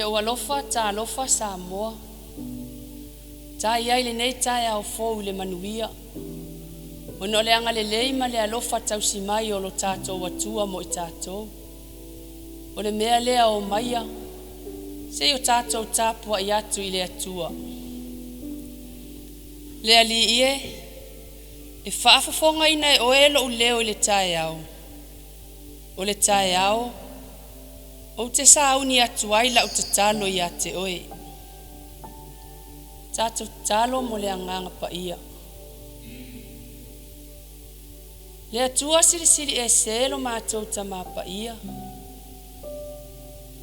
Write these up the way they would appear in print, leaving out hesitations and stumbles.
Se ou alofa talofa Samoa, ta i ai lenei taeao fou i le manuia, ona o le agalelei ma le alofa tausi mai o lo tatou Atua mo i tatou. O le mea lea o maia, se i o tatou tapuai atu i le Atua. Le Alii e, e faafofogaina e oe lou leo i le taeao, o le taeao ou te sauni atu ai lau tatalo ia te oe. Tatou tatalo mo le Agaga Paia. Le Atua Silisili Ese lo matou Tamā Paia,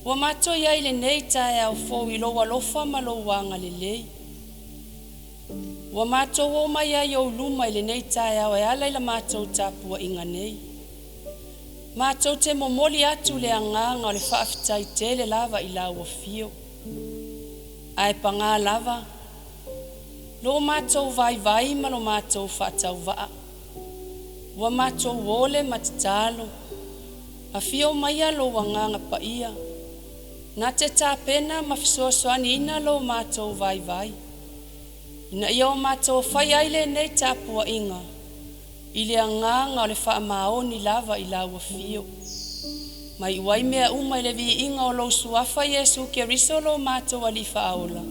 ua matou i ai i lenei taeao fou i lou alofa ma lou agalelei. Ua matou oo mai ai i ou luma i lenei taeao e ala i la matou tapuaiga nei. Matou te momoli atu le agaga o le faafetai tele lava i lau afio. Ae pagā lava lo matou vaivai ma lo matou faatauvaa. Ua matou ole ma tatalo, afio maia lou Agaga Paia, na te tapena ma fesoasoaniina lo matou vaivai, ina ia o matou faia ai lenei tapuaiga i le agaga o le faamaoni lava i lau afio. Mai iu ai mea uma i le viiga o lou Suafa Iesu Keriso lo matou Alii Faaola,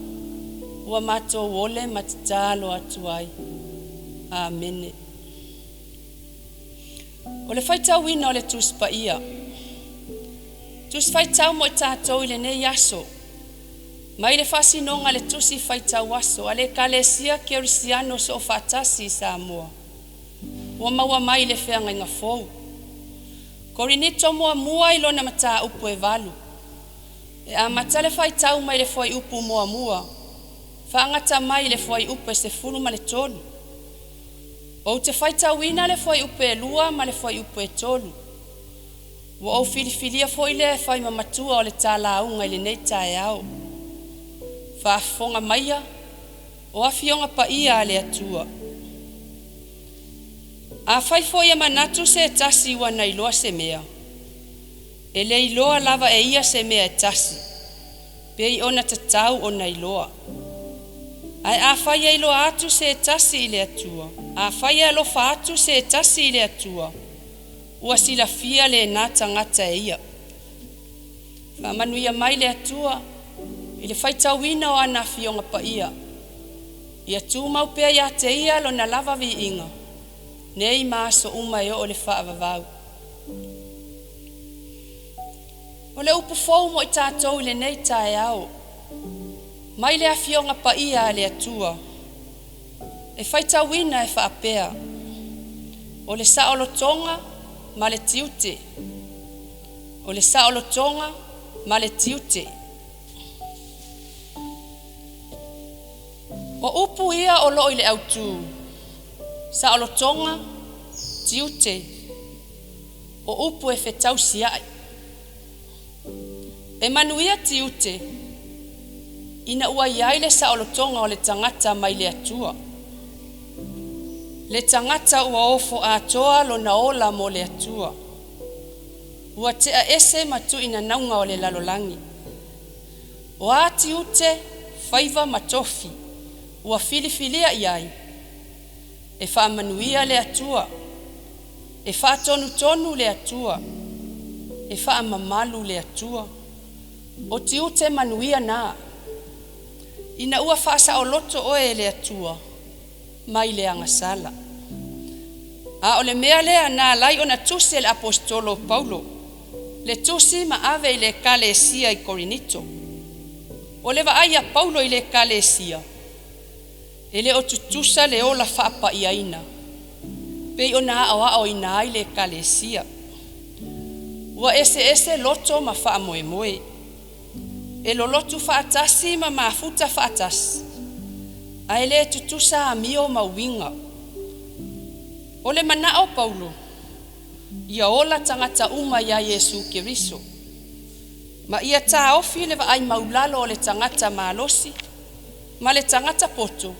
ua matou ole ma tatalo atu ai. Amene. O le faitauina o le Tusi Paia. Tusi Faitau mo i tatou i lenei aso, mai le faasinoga a le Tusi Faitau Aso a le Ekalesia Kerisiano Soofaatasi i Samoa, ua maua mai i le Feagaiga Fou. Korinito muamua i lona mataupu e 8. E amata le faitau mai le fuaiupu 1, faagata mai i le fuaiupu e 13. Ou te faitauina le fuaiupu e 2 ma le fuaiupu e 3. Ua ou filifilia foi lea e fai ma matua o le talauga i lenei taeao. Faafofoga maia o Afioga Paia a le Atua. Afai foi e manatu se tasi ua na iloa se mea, e le iloa lava e ia se mea e tasi, pei ona tatau ona iloa. Ae afai e iloa atu se tasi i le Atua, afai e alofa atu se tasi i le Atua, ua silafia lena tagata e ia. Faamanuia mai le Atua i le faitauina o ana Afioga Paia, ia tumau pea ia te ia lona lava viiga, nei ma aso uma e oo i le faavavau. O le upu fou mo i tatou i lenei taeao, mai le Afioga Paia a le Atua, e faitauina e faapea, o le saolotoga ma le tiute. O le saolotoga ma le tiute. O upu ia o loo i le autū, saolotoga, tiute, o upu e fetausiai. E manuia tiute ina ua i ai le saolotoga o le tagata mai le Atua. Le tagata ua ofo atoa lona ola mo le Atua. Ua tea ese ma tuinanauga o le lalolagi. O a tiute, faiva ma tofi, ua filifilia i ai, e faamanuia le Atua, e faatonutonu le Atua, e faamamalu le Atua. O tiute manuia na. Ina ua faasaoloto oe e le Atua mai le agasala. A o le mea lea na alai ona tusi e le Aposetolo o Paulo le tusi ma ave i le Ekalesia i Korinito. O le vaai a Paulo i le Ekalesia, e le o tutusa le ola faapaiaina pei ona aoaoina ai le Ekalesia. Ua eseese loto ma faamoemoe, e lolotu faatasi ma mafuta faatasi, ae le tutusa amio ma uiga. O le manao o Paulo, ia ola tagata uma iā Iesu Keriso, ma ia taofi le vaai maulalo o le tagata malosi ma le tagata poto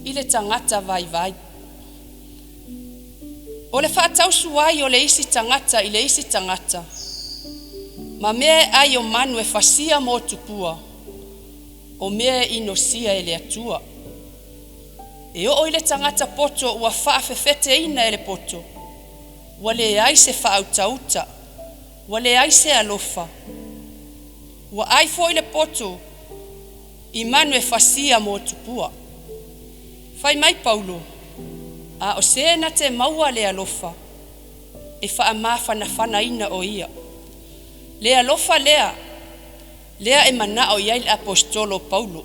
i le tagata vaivai. O le faatausu ai o le isi tagata i le isi tagata, Ma mea e ai o manu e fasia mo tupua, o mea e inosia e le Atua. E oo i le tagata poto ua faafefeteina e le poto, ua leai se faautauta, ua leai se alofa. Ua ai foi le poto i manu e fasia mo tupua. Fai mai Paulo, a o se na te maua le alofa, e faamafanafanaina o ia. Le alofa lea, lea e manao i ai le Aposetolo o Paulo,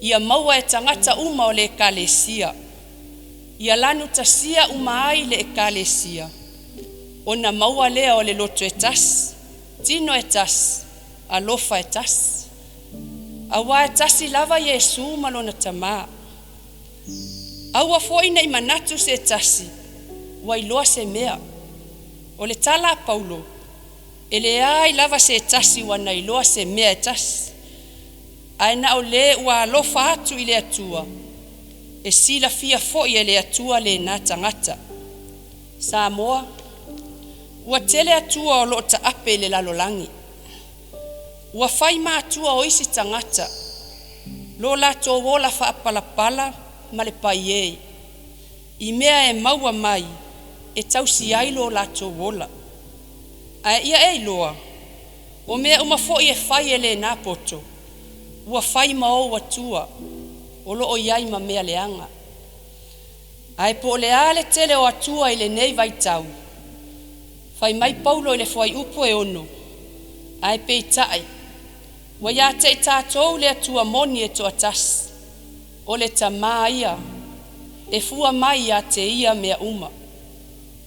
ia maua e tagata uma o le Ekalesia, ia lanutasia uma ai le Ekalesia, ona maua lea o le loto e tasi, tino e tasi, alofa e tasi. Auā e tasi lava Iesu ma lona Tamā. Aua foi nei manatu se tasi ua iloa se mea. O le tala a Paulo, e leai lava se tasi ua na iloa se mea e tasi, ae na o le ua alofa atu i le Atua, e silafia foi e le Atua lena tagata. Samoa, ua tele atua o loo taape i le lalolagi, ua fai ma atua o isi tagata lo latou ola faapalapala ma le paiē i mea e maua mai e tausi ai lo latou ola. Ae ia e iloa, o mea uma foi e fai e lena poto, ua fai ma ou atua o loo i ai ma mea leaga. Ae po o le a le tele o atua i lenei vaitau, fai mai Paulo i le fuaiupu e 6, ae peitai ua ia te i tatou le Atua moni e toatasi, o le Tamā ia, e fua mai ia te Ia mea uma.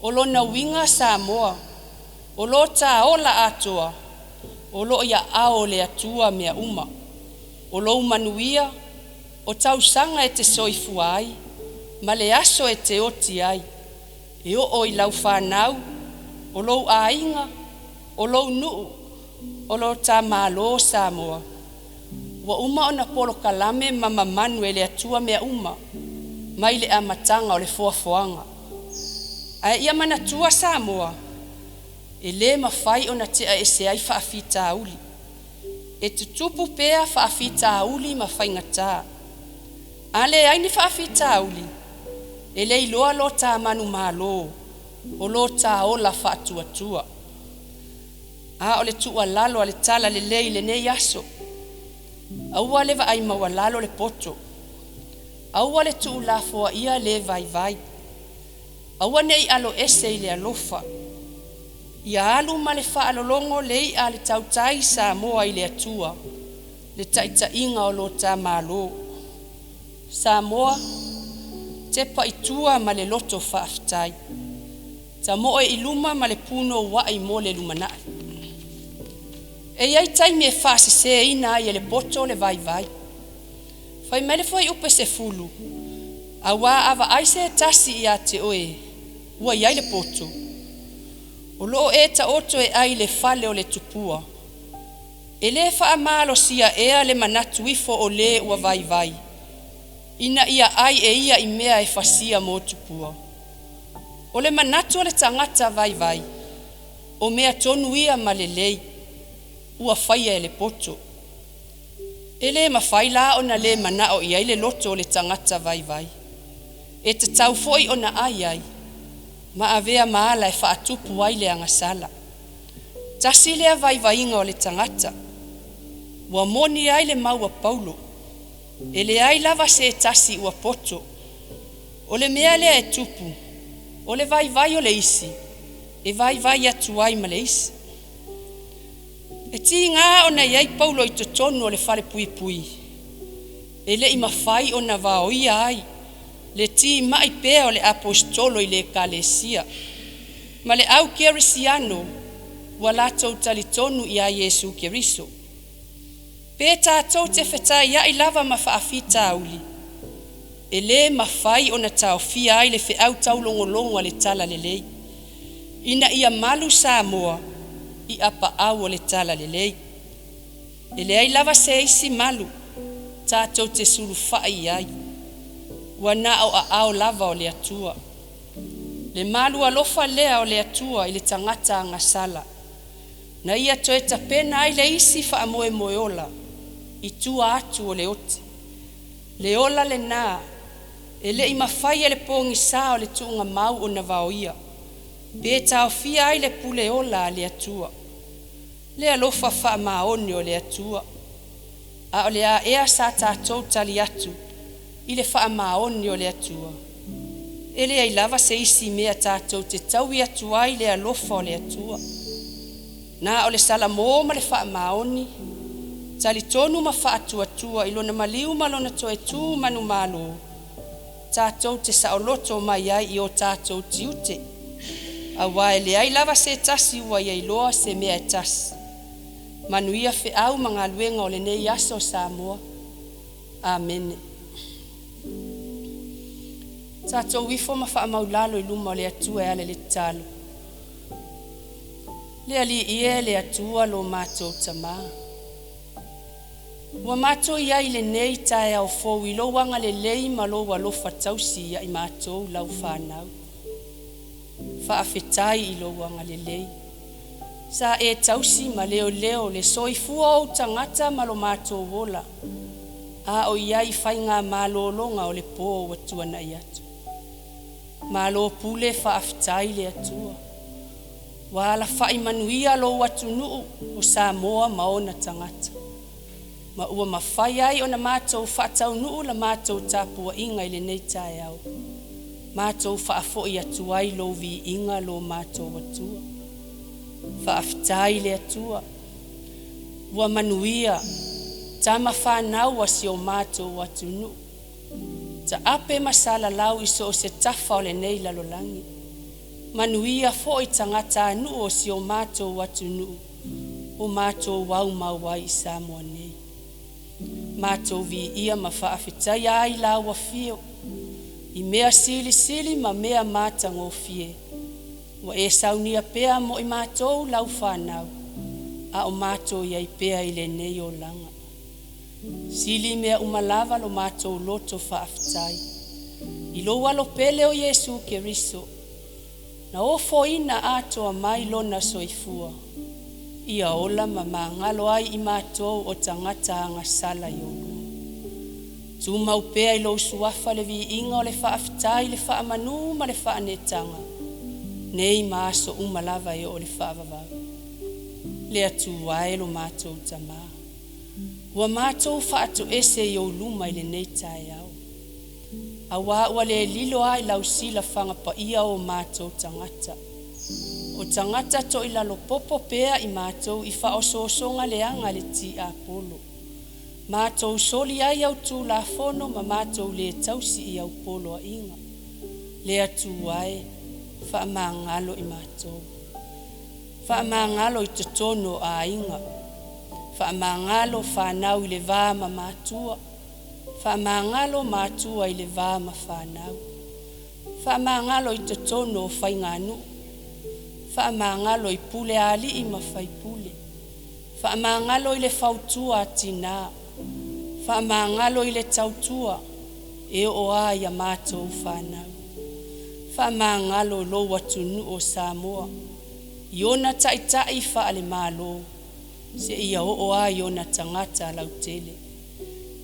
O lona uiga Samoa, o lo tā ola atoa, o loo i aao o le Atua mea uma. O lou manuia, o tausaga e te soifua ai, ma le aso e te oti ai, e oo i lau fanau, o lou aiga, o lou nuu, o lo ta Malo Samoa. Ua uma ona polokalame ma mamanu e le Atua mea uma mai le amataga o le foafoaga. Ae ia manatua Samoa, e lē mafai ona te'a ese ai faafitauli. E tutupu pea faafitauli ma faigata. A leai ni faafitauli, e le iloa lo tā manumalo o lo tā ola faatuatua. A o le tuualalo a le Talalelei i lenei aso, aua le vaai maualalo le poto, aua le tuulafoaia le vaivai, aua ne i aloese i le alofa, ia alu ma le faalologo le i'a a le tautai Samoa i le Atua le taitaiga o lo ta Malo. Samoa, tepa i tua ma le loto faafetai, tamoe i luma ma le punouai mo le lumanai. E i ai taimi e faasesēina ai e le poto le vaivai. Fai mai le fuaiupu e 10, auā a vaai se tasi ia te oe ua i ai le poto, o loo e taoto e ai i le fale o le tupua, e lē faamalosia ea le manatu ifo o lē ua vaivai ina ia ai e ia i mea e fasia mo tupua. O le manatu o le tagata vaivai, o mea tonu ia ma lelei ua faia e le poto. E lē mafai la ona lē manao i ai le loto o le tagata vaivai. E tatau foi ona ai ai ma avea ma ala e faatupu ai le agasala. Tasi lea vaivaiga o le tagata. Ua moni ai le mau a Paulo, e leai lava se tasi ua poto. O le mea lea e tupu, o le vaivai o le isi e vaivai atu ai ma le isi. E tiga ona i ai Paulo i totonu o le falepuipui, e le i mafai ona vaoia ai le timai pea o le Aposetolo i le Ekalesia ma le au kerisiano ua latou talitonu ia Iesu Keriso. Pe tatou te fetaiai lava ma faafitauli, e lē mafai ona taofia ai le feau taulogologo a le Talalelei, ina ia malu Samoa i apaau o le Talalelei. E leai lava se isi malu tatou te sulufai i ai, ua na o aao lava o le Atua. Le malu alofa lea o le Atua i le tagata agasala. Na ia toe tapena ai le isi faamoemoe ola i tua atu o le oti. Le ola lenā e le i mafai e le pogisa o le tuugamau ona vaoia pe taofia ai le pule ola a le Atua. Le alofa faamaoni o le Atua. A o le a ea sa tatou tali atu i le faamaoni o le Atua? E leai lava se isi mea tatou te taui atu ai i le alofa o le Atua. Na o le salamo ma le faamaoni, talitonu ma faatuatua i Lona maliu ma Lona toe tu manumalo, tatou te saoloto mai ai i o tatou tiute, auā e leai lava se tasi ua ia iloa se mea e tasi. Manuia feau ma galuega o lenei aso Samoa. Amene. Tatou ifo ma faamaulalo i luma o le Atua e ala i le tatalo. Le Alii e, le Atua lo matou Tamā, ua matou i ai i lenei taeao fou i lou agalelei ma lou alofa tausi ia i matou lau fanau. Faafetai i lou agalelei. Sa e tausi ma leoleo le soifua o ou tagata ma lo matou ola a o i ai i faigamalologa o le po ua tuanai atu. Malo pule faafetai le Atua. Ua alafai manuia lou atunuu o Samoa ma ona tagata, ma ua mafai ai ona matou faataunuu la matou tapuaiga i lenei taeao, matou faafoi atu ai lou viiga lo matou Atua. Faafetai le Atua ua manuia tama fanau a si o matou atunuu, taape ma salalau i so o se tafa o lenei lalolagi. Manuia foi tagatanuu o si o matou atunuu o matou aumau ai i Samoa nei. Matou viia ma faafetaia ai lau afio i mea silisili ma mea matagofie ua e saunia pea mo i matou lau fanau a o matou i ai pea i lenei olaga. Sili mea uma lava lo matou loto faafetai i lou Alo pele o Iesu Keriso na ofoina atoa mai lona soifua ia ola ma magalo ai i matou o tagata agasala i ou luma. Tumau pea i lou Suafa le viiga o le faafetai, le faamanu ma le faaneetaga nei ma aso uma lava e oo i le faavavau. Le Atua e lo matou Tamā, ua matou faatoese i ou luma i lenei taeao, auā ua le lilo lava i lau silafaga paia o matou tagata, o tagata toilalo popo pea i matou i faaosoosoga leaga a le tiapolo, matou soli ai au Tulafono ma matou lē tausi i au poloaiga. Le Atua e, faamagalo i matou, faamagalo i totonu o aiga, faamagalo fanau i le va ma matua, faamagalo matua i le va ma fanau, faamagalo i totonu o faiganuu, faamagalo i pule a alii ma faipule, faamagalo i le fautua a tinā, faamagalo i le tautua e oo lava ia matou fanau. Faamagalo lou atunuu o Samoa i ona taitai faalemalo seia oo lava i ona tagata lautele,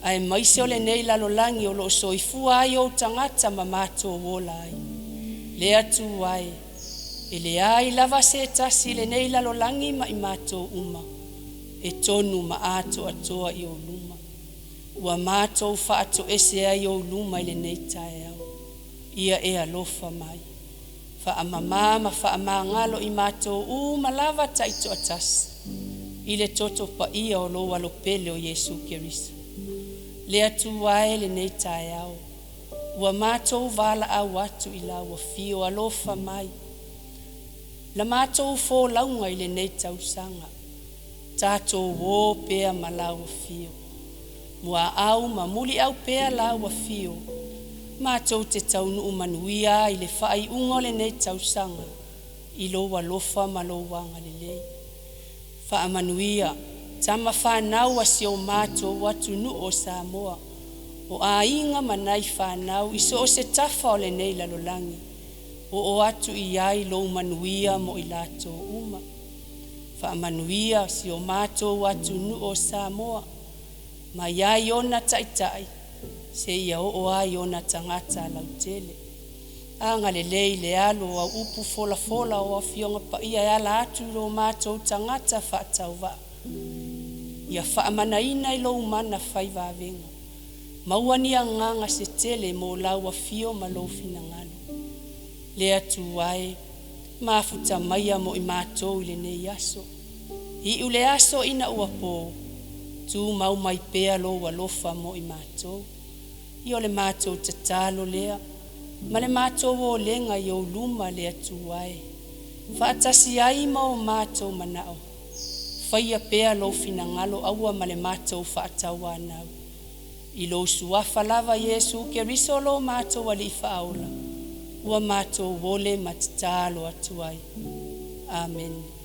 aemaise o lenei lalolagi o loo soifua ai ou tagata ma matou ola ai. Le Atua e, e leai lava se tasi i lenei lalolagi ma i matou uma e tonu ma atoatoa i ou luma. Ua matou faatoese ai i ou luma i lenei taeao, ia e alofa mai, faamamā ma faamagalo i matou uma lava taitoatasi i le toto paia o lou Alo pele o Iesu Keriso. Le Atua e, lenei taeao ua matou valaau atu i lau afio, alofa mai la matou folauga i lenei tausaga, tatou o pea ma lau afio, muaau ma muliau pea lau afio matou te taunuu manuia ai i le faaiuga o lenei tausaga i lou alofa ma lou agalelei. Faamanuia tama fanau a si o matou atunuu o Samoa, o aiga ma nai fanau i so o se tafa o lenei lalolagi, oo atu i ai lou manuia mo i latou uma. Faamanuia si o matou atunuu o Samoa, mai lava i ona taitai seia oo lava i ona tagata lautele. Agalelei i le alu o au upu folafola o Afioga Paia e ala atu i lo matou tagata faatauvaa, ia faamanaina i lou mana fai vavega, maua ni agaga se tele mo lau afio ma lou finagalo. Le Atua e, mafuta maia mo i matou i lenei aso. Iu le aso ina ua po, tumau mai pea lou alofa mo i matou. Ia o le matou tatalo lea ma le matou olega i ou luma le Atua e, faatasi ai ma o matou manao, faia pea lou finagalo aua ma le matou faatauanau. I lou suafa lava Iesu Keriso lo matou Alii Faaola, ua matou ole ma tatalo atu ai. Amene.